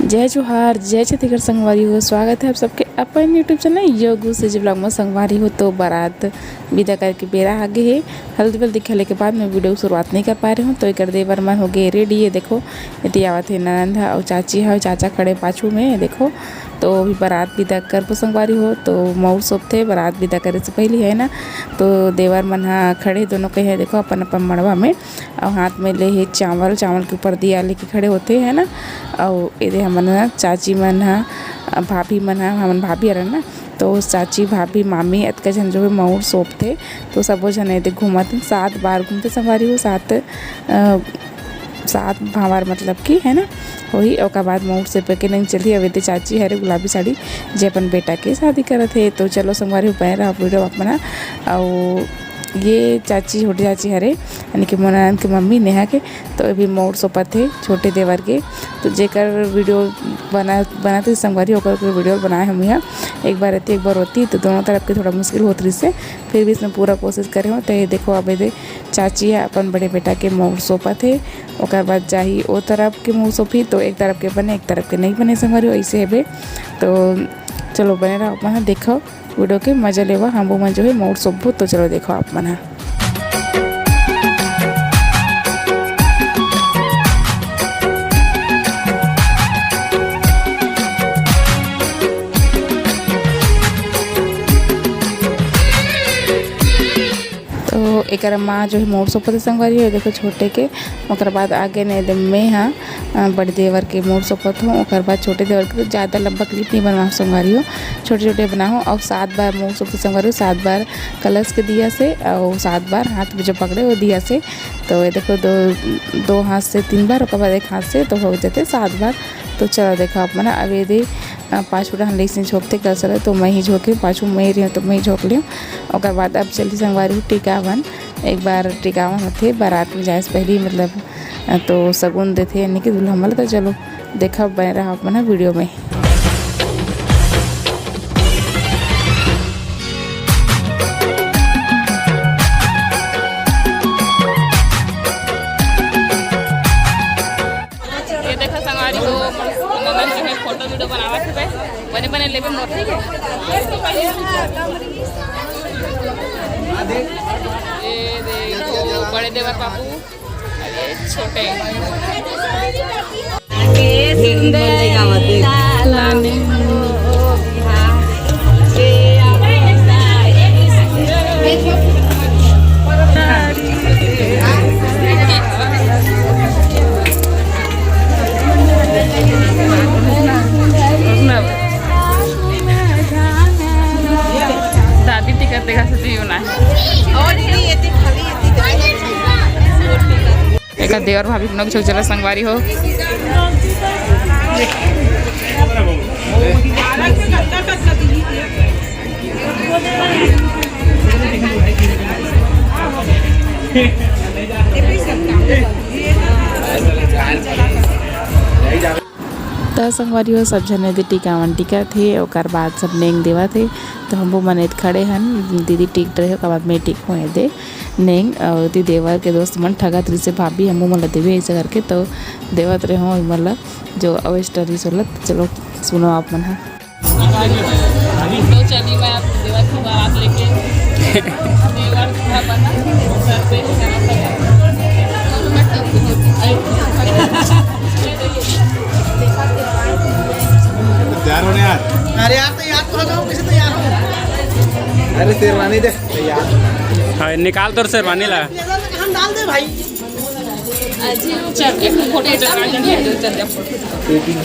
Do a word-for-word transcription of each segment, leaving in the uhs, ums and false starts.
जय जोहार, जय छत्तीसगढ़ संगवारी हो, स्वागत है आप सबके अपन YouTube चैनल योगू से vlog में। संगवारी हो, तो बारात विदा करके बेरा आ गे हे। हल्दी वल्दी खेले के बाद मैं वीडियो की शुरुआत नहीं कर पा रही हूँ। तो एकर देवर मन हो गए रेडी। ये देखो, एती आवत हे ननंद ह अउ चाची ह, चाचा खड़े पाछू में, ये देखो। तो अभी बारात विदा करबो संगवारी हो, तो मउर सोपथे, बारात विदा करे से पहले, है ना। तो देवर मन ह खड़े दोनों के, है देखो, अपन अपन मड़वा में, अउ हाथ में ले हे चावल, चावल के ऊपर दिया लेके खड़े होते, है ना। अउ एदे हमन ह, चाची मन ह, भाभी मन ह, हमन भाभी हरन ना, तो चाची, भाभी, मामी, अतका झन जो है मउर सोपथे। तो सबो झन एदे घूमत हे, सात बार घूमथे संगवारी हो, सात, अ, सात भांवर मतलब कि, है ना, वही। ओकर बाद मउर सोपे के नहीं चलही। अब एदे चाची हरे गुलाबी साड़ी, जे अपन बेटा के शादी करत हे। तो चलो संगवारी हो, बने रहा वीडियो आप मना। अउ ये चाची, छोटी चाची हरे, यानी कि मोर ननद के मम्मी नेहा के, तो अभी मउर सोपत हे छोटे देवर के। तो जेकर वीडियो बना, बनात रहिस संगवारी, ओकर, ओकर वीडियो बनाए हम यहाँ एक बार रहती, एक बार होती, तो दोनों तरफ के थोड़ा मुश्किल होत रहिस से, फिर भी इसमें पूरा कोशिश करे हो। तो ये देखो, अब ये चाची है अपन बड़े बेटा के मउर सोपत हे, ओकर बाद जाही ओ तरफ के मउर सोपही, तो एक तरफ के बने, एक तरफ के नहीं बने संगवारी, ऐसे हेबे। तो चलो बने रहो अपन, देखो वीडियो के मजा लेवा, हमू मन जो है मउर सोपबो। तो चलो देखो आप मन ह। तो एकर माँ जो है मउर सोपत हे संगवारी हो, देखो छोटे के। ओकर बाद आगे ने दे मैं हा, अ, बड़े देवर के मउर सोपत हूँ। ओकर बाद छोटे देवर के तो ज़्यादा लंबा क्लिप नहीं बनवा संगवारी हो, छोटे छोटे बनाहूँ। और सात बार मउर सोपत संगवारी हो, सात बार कलश के दिया से और सात बार हाथ में जो पकड़े वो दिया से। तो ये देखो, दो, दो हाथ से तीन बार, ओकर बाद एक हाथ से, तो हो जाते सात बार। तो चलो देखो आप मन, अब ये दे, अ, पाछू डहन ले से झोंकते कलश ल, तो मैं ही झोंके, पाछू मैं रही हूँ तो मैं ही झोंक लियो। ओकर बाद अब चली संगवारी हो टिकावन, एक बार टिकावन होथे, बारात में जाए से पहली, मतलब, अ, तो सगुन देथे यानी कि दूल्हा मन ल। तो चलो देखा, बने रहा आप मन ह वीडियो में। ये देखा संगवारी हो, ममन जी में फोटो वीडियो बनावत हे, बने बने लेबे मोर, ठीक है। ये देखो बड़े देवर बाबू, ये छोटे। दादी टिकट देखा से तो यूं ना है। एका देवर भाभी के नोक झोंक चला संगवारी हो। त संगवारी हो, सब झन एदे टिकावन टिकत हे, ओकर बाद सब नेंग देवत हे। तो हमू मन एदे खड़े हन, दीदी टिकत रहे, ओकर बाद मैं टिकहूँ एदे नेंग। अउ एदे देवर के दोस्त मन ठगत रहिसे भाभी, हमू मन ल देबे ऐसे करके, तो देवत रहे हो मन ल जो अवेस्टर रहिस ओला। चलो सुनो आप मन ह। तो चलिए, मैं आप देवर की बारात लेके देवर दूल्हा बना, घर पे है ना, तैयार होने यार। अरे यार, तैयार तो हो जाओ, कैसे तैयार हो? अरे शेरवानी दे तैयार। हाँ, निकाल तो शेरवानी ला। हम डाल दे भाई। चल, एक फोटो चल, चल, चल, चल, चल, चल।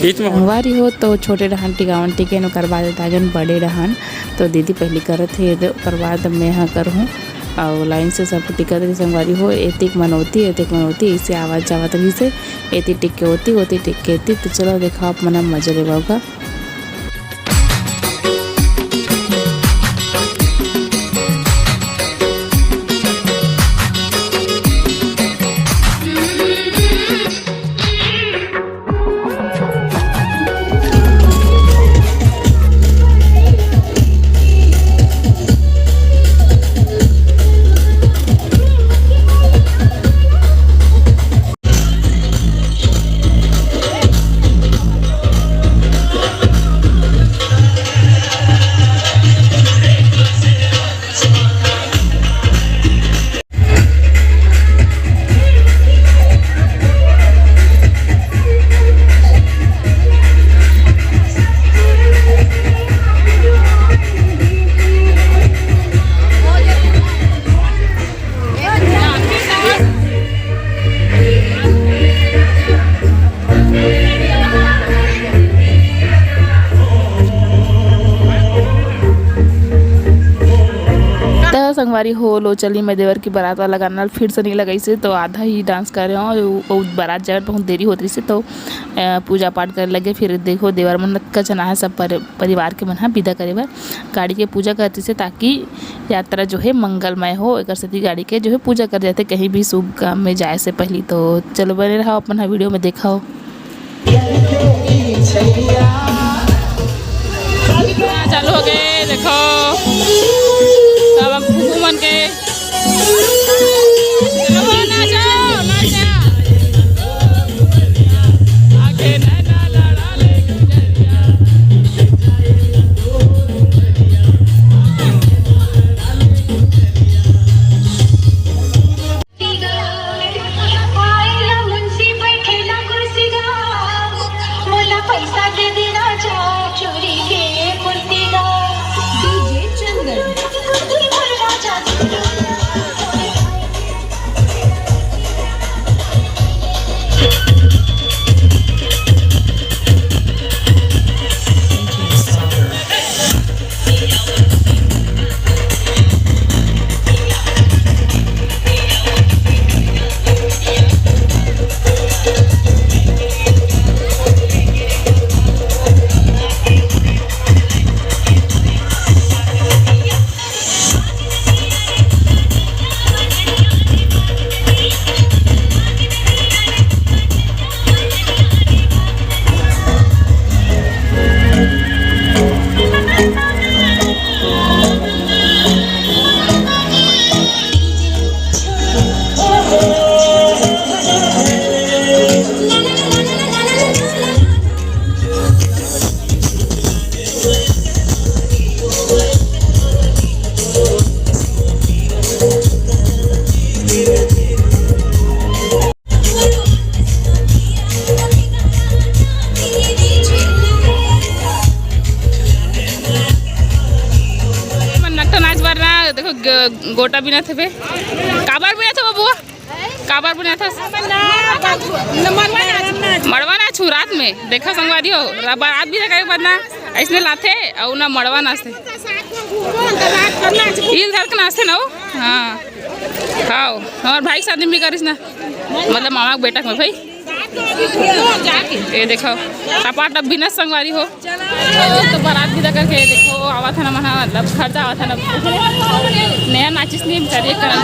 बीच में हो। संगवारी हो, तो छोटे डहन टिकावन टिकेन, ओकर बाद आगेन बड़े डहन। तो दीदी पहली करत हे, ओकर बाद मैं हा करहूँ। अउ लाइन से सब टिकत रही संगवारी हो, एतिक मनौती, एतिक मनौती, इसे आवत जावत रही से, एती टिक के ओती, ओती टिक के एती। तो चलो देखा आप मन मजा लेवा का। संगवारी हो, लो चली मैं देवर की बारात वाला गाना ल फिर से नहीं लगाइसे, तो आधा ही डांस करे हो। वो, वो बारात जाए बहुत देरी होत रहिसे, तो अ, पूजा पाठ करे लगे। फिर देखो देवर मन कचना है, सब पर, परिवार के मन ह विदा करे बर गाड़ी के पूजा करत रहिसे, ताकि यात्रा जो है मंगलमय हो। एकर सेती गाड़ी के जो है पूजा कर जाते कहीं भी शुभ काम में जाए से पहली। तो चलो बने रहो, अपन ह वीडियो में देखो। चालू हो गए, देखो। अब फूफू मन के। चलो, नाचो, नाचो। आगे नैना लड़ा ले गुजरिया। मन नट्टा नाच बर ना, देखो ग-, गोटा बिनत हवे। काबर बिनत हवे बुआ? काबर बिनत हस? मड़वा नाच हो रात में। देखा संगवारी हो, रा-, बारात बिदा करे के बाद ना अइसने लाथे अउ ना मड़वा नाचथे। इन धर के नाचथे ना वो। हाँ। हाव, हमर भाई के शादी में भी करिस ना, मतलब मामा के बेटा के भाई। ये देखो, टपाटप बिनत संगवारी हो। तो बारात बिदा करके देखो, आवत है ना मना, मतलब खर्चा आवत है ना। नया नाचिस नहीं, हम करिए करन।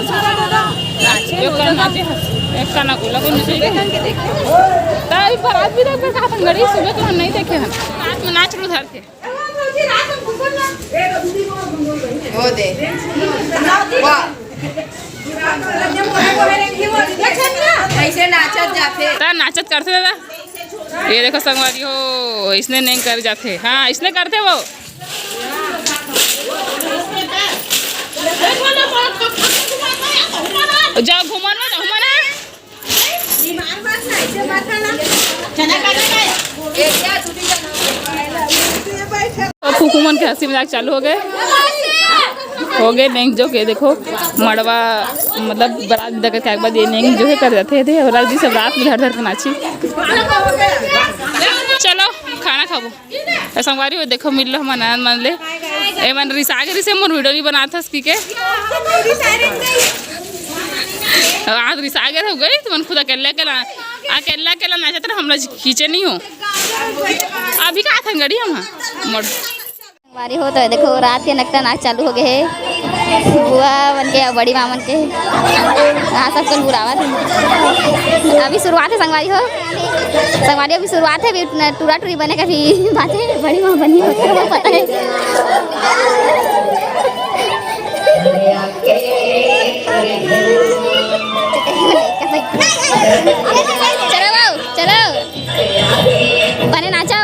नाच, एक का नाचे, एक का ना बोला, कोई नहीं। तब बारात बिदा कर कहा संगवारी, सुबह तो हम नहीं देखे हैं। रात में नाच लो धर के। वो दे। वाह। ऐसे नाचत जाते। ता नाचत करते दादा। ये देखो संगवारी हो, इसने नेंग कर जाते। हाँ, इसने करते वो। जाओ घूमन में, घूमन है। तो फूफू मन के हंसी मजाक चालू हो गए, हो गए नेंग जो के देखो मड़वा, मतलब बारात बिदा करके एक बार ये नेंग जो है कर जाते थे। और आज भी सब रात में धर धर के नाची। चलो खाना खाबो। ए संगवारी हो देखो मिल लो हमर ननद मन ले। ए मन रिसा गे रिसे मोर वीडियो नहीं बनात हस की के। आज रिसा गे हो गई तो मन खुद अकेला अकेला, अकेला अकेला नाचत रह, हमला खींचे नहीं हो। अभी का था गड़ी हम मोर। संगवारी हो तो देखो रात के नकटा नाच चालू हो गए है। बुआ मन के अउ बड़ी माँ मन के। हाँ सब कुल बुलावा थे। अभी शुरुआत है संगवारी हो। संगवारी अभी शुरुआत है, अभी न-, टूरा टूरी बने का भी बात है। बड़ी माँ बनी होती है, वो पता है। चलो बाबू, चलो। बने नाचो।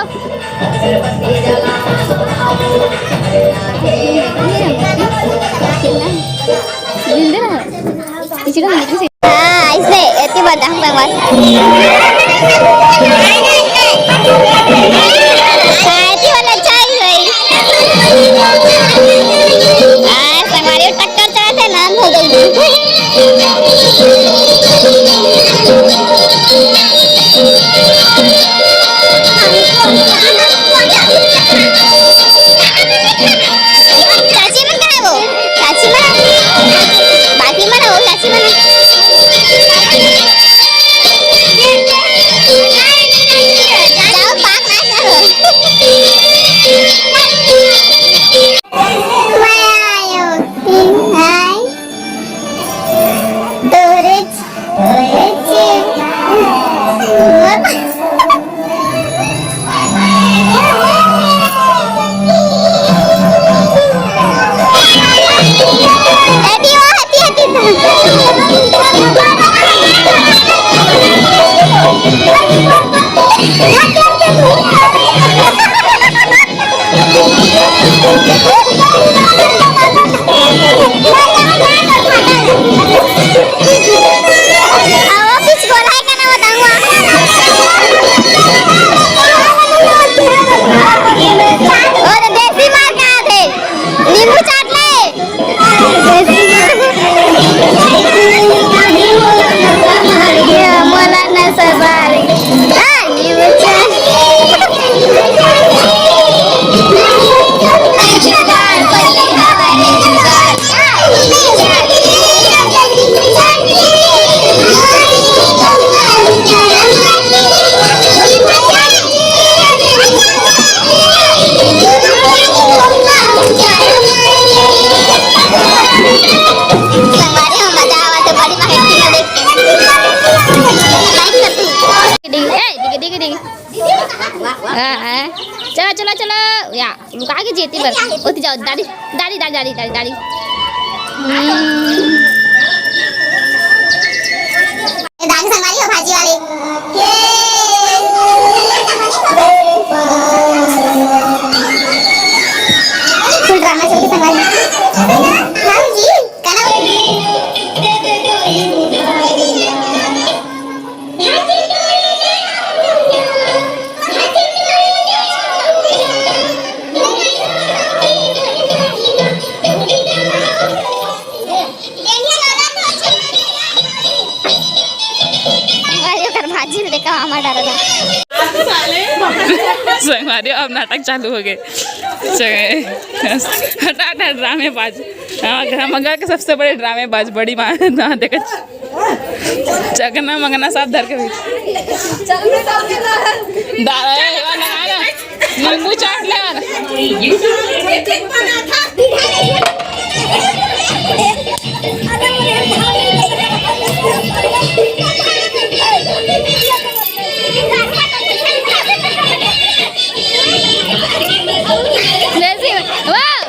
हाँ, इसने एती बार डांस करवा। हाँ, एती बार अच्छा ही गई। हाँ, संगवारी टक्कर चला थे, नाम हो गई। चलो, चलो, चलो। या, रुका के जेती बर। ओती जाओ, दादी, दादी, दादी, दादी, दादी, दादी। हम्म। ये दादी संगवारी हो, भाजी वाले। ये। Full drama चलते संगवारी। हाँ जी, गाना। अरे, ओकर भाजी ने देखा, मामा डरा था। संगवारी, अब नाटक चालू हो गए। संग-, हटा, हटा, ड्रामेबाज। हाँ, घर मंगा के सबसे बड़े ड्रामेबाज, बड़ी माँ। हाँ, देखो, चकना मंगना सब धर के भी। दादा, ए, ये वाला गाना। नींबू चाट ले यार। जैसे, वाह।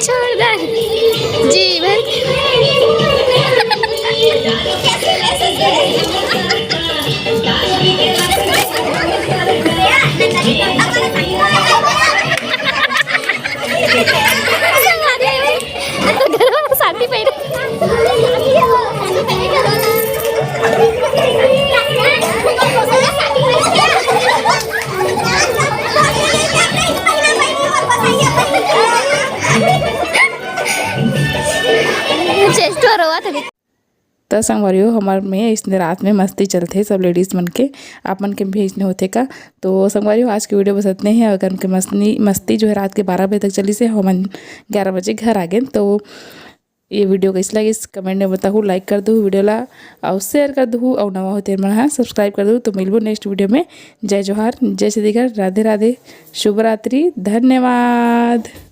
छोड़ दे। जी भाई। शांति पहले। चेस्ट रोवा था। त संगवारी हो, हमर में इसने रात में मस्ती चलथे सब लेडीज मन के। आप मन के भी इसने होथे का? तो संगवारी हो, आज के वीडियो बस इतने ही। अगर हमके मस्ती, मस्ती जो है रात के बारह बजे तक चलिस हे, हमन ग्यारह बजे घर आ गेन। तो ये वीडियो कइसे लगिस, कमेंट में बताहू, लाइक कर दहू वीडियो ला, अउ शेयर कर दहू, अउ नवा हो तेन मन ह सब्सक्राइब कर दहू। तो मिलबो नेक्स्ट वीडियो में। जय जोहार, जय छत्तीसगढ़, राधे राधे, शुभ रात्रि, धन्यवाद।